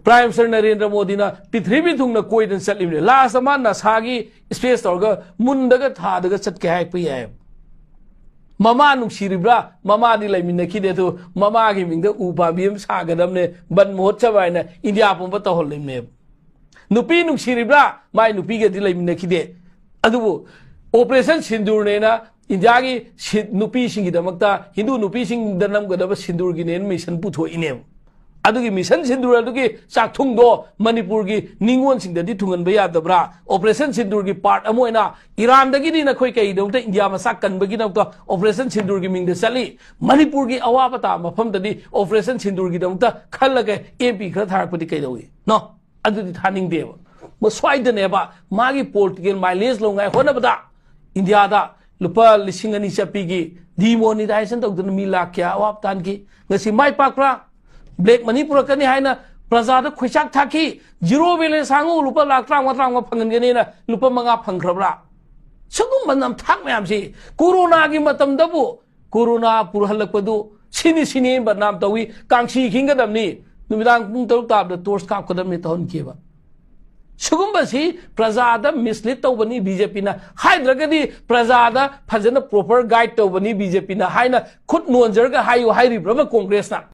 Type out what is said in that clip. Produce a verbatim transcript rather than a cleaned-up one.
Prime Minister Narendra ꯃꯣꯗꯤꯅ ꯄ꯭ꯔꯤꯊꯤꯕꯤ ꯊꯨꯡꯅ ꯀꯣꯏꯗꯅ ꯆꯠꯂꯤꯕꯅꯦ꯫ Last ꯃꯥ ꯅꯁꯥꯒꯤ space ꯇꯧꯔꯒ ꯃꯨꯟꯗꯒ ꯊꯥꯗꯒ ꯆꯠꯀꯦ ꯍꯥꯏꯔꯛꯄ ꯌꯥꯏ꯫ ꯃꯃꯥ ꯅꯨꯡꯁꯤꯔꯤꯕ꯭ꯔꯥ? ꯃꯃꯥꯗꯤ ꯂꯩꯃꯤꯟꯅꯈꯤꯗꯦ꯫ ꯑꯗꯨ ꯃꯃꯥꯒꯤ ꯃꯤꯡꯗ ꯎ ꯄꯥꯝꯕꯤ ꯑꯃ ꯁꯥꯒꯗꯕꯅꯦ, ꯕꯟ ꯃꯍꯣꯠꯁꯕ ꯍꯥꯏꯅ ꯏꯟꯗꯤꯌꯥ ꯄꯨꯝꯕ ꯇꯧꯍꯜꯂꯤꯕꯅꯦꯕ꯫ ꯅꯨꯄꯤ ꯅꯨꯡꯁꯤꯔꯤꯕ꯭ꯔꯥ? ꯃꯥꯏ ꯅꯨꯄꯤꯒꯗꯤ ꯂꯩꯃꯤꯟꯅꯈꯤꯗꯦ꯫ ꯑꯗꯨꯕꯨ Operation ꯁꯤꯟꯗꯨꯔꯅꯦꯅ ꯏꯟꯗꯤꯌꯥꯒꯤ ꯁꯤ-, ꯅꯨꯄꯤꯁꯤꯡꯒꯤꯗꯃꯛꯇ, ꯍꯤꯟꯗꯨ ꯅꯨꯄꯤꯁꯤꯡꯗ ꯅꯝꯒꯗꯕ ꯁꯤꯟꯗꯨꯔꯒꯤꯅꯦꯅ mission ꯄꯨꯊꯣꯛꯏꯅꯦꯕ꯫ ꯑꯗꯨꯒꯤ Mission ꯁꯤꯟꯗꯨꯔ ꯑꯗꯨꯒꯤ ꯆꯥꯛꯊꯨꯡꯗꯣ ꯃꯅꯤꯄꯨꯔꯒꯤ ꯅꯤꯉꯣꯜꯁꯤꯡꯗꯗꯤ ꯊꯨꯡꯍꯟꯕ ꯌꯥꯗꯕ꯭ꯔꯥ? Operation ꯁꯤꯟꯗꯨꯔꯒꯤ part ꯑꯃ ꯑꯣꯏꯅ ꯏꯔꯥꯟꯗꯒꯤꯗꯤ ꯅꯈꯣꯏ ꯀꯩꯒꯤꯗꯃꯛꯇ ꯏꯟꯗꯤꯌꯥ ꯃꯆꯥ ꯀꯟꯕꯒꯤꯗꯃꯛꯇ Operation ꯁꯤꯟꯗꯨꯔꯒꯤ ꯃꯤꯡꯗ ꯆꯠꯂꯤ? ꯃꯅꯤꯄꯨꯔꯒꯤ ꯑꯋꯥꯕ ꯇꯥꯕ ꯃꯐꯝꯗꯗꯤ Operation ꯁꯤꯟꯗꯨꯔꯒꯤꯗꯃꯛꯇ ꯈꯜꯂꯒ MP ꯈꯔ ꯊꯥꯔꯛꯄꯗꯤ ꯀꯩꯗꯧꯏ? No꯫ ꯑꯗꯨꯗꯤ ꯊꯥꯅꯤꯡꯗꯦꯕ꯫ ꯃ-, ꯁ꯭ꯋꯥꯏꯗꯅꯦꯕ ꯃꯥꯒꯤ political mileage ꯂꯧꯉꯥꯏ ꯍꯣꯠꯅꯕꯗ ꯏꯟꯗꯤꯌꯥꯗ ꯂꯨꯄꯥ ꯂꯤꯁꯤꯡ ꯑꯅꯤ ꯆꯠꯄꯤꯒꯤ demonetization ꯇꯧꯗꯨꯅ ꯃꯤ ꯂꯥꯛ ꯀꯌꯥ ꯑꯋꯥꯕ ꯇꯥꯟꯈꯤ꯫ ꯉꯁꯤ ꯃꯥꯏ ꯄꯥꯛꯄ꯭ꯔꯥ? Black money ꯄꯨꯔꯛꯀꯅꯤ ꯍꯥꯏꯅ ꯄ꯭ꯔꯖꯥꯗ ꯈꯣꯏꯆꯥꯛ ꯊꯥꯛꯈꯤ꯫ Zero balance ꯍꯥꯡꯉꯨ, ꯂꯨꯄꯥ ꯂꯥꯛ ꯇꯔꯥꯃꯉꯥ, ꯇꯔꯥꯃꯉꯥ ꯐꯪꯍꯟꯒꯅꯤꯅ ꯂꯨꯄꯥ ꯃꯉꯥ ꯐꯪꯈ꯭ꯔꯕ꯭ꯔꯥ? ꯁꯤꯒꯨꯝꯕ ꯅꯝꯊꯥꯛ ꯃꯌꯥꯝꯁꯤ ꯀꯣꯔꯣꯅꯥꯒꯤ ꯃꯇꯝꯗꯕꯨ ꯀꯣꯔꯣꯅꯥ ꯄꯨꯔꯍꯜꯂꯛꯄꯗꯨ ꯁꯤꯅꯤ ꯁꯤꯅꯤ ꯕꯗꯅꯥꯝ ꯇꯧꯏ, ꯀꯥꯡꯁꯤ ꯈꯤꯡꯒꯗꯕꯅꯤ, ꯅꯨꯃꯤꯗꯥꯡ ꯄꯨꯡ ꯇꯔꯨꯛ ꯇꯥꯕꯗ torch ꯀꯥꯞꯀꯗꯕꯅꯤ ꯇꯧꯍꯟꯈꯤꯕ꯫ ꯁꯤꯒꯨꯝꯕꯁꯤ ꯄ꯭ꯔꯖꯥꯗ mislead ꯇꯧꯕꯅꯤ ꯕꯤ ꯖꯦ ꯄꯤꯅ, ꯍꯥꯏꯗ꯭ꯔꯒꯗꯤ ꯄ꯭ꯔꯖꯥꯗ ꯐꯖꯅ proper guide ꯇꯧꯕꯅꯤ ꯕꯤ ꯖꯦ ꯄꯤꯅ ꯍꯥꯏꯅ ꯈꯨꯠ ꯅꯣꯟꯖꯔꯒ ꯍꯥꯏꯌꯨ ꯍꯥꯏꯔꯤꯕ꯭ꯔꯕ ꯀꯣꯡꯒ꯭ꯔꯦꯁꯅ?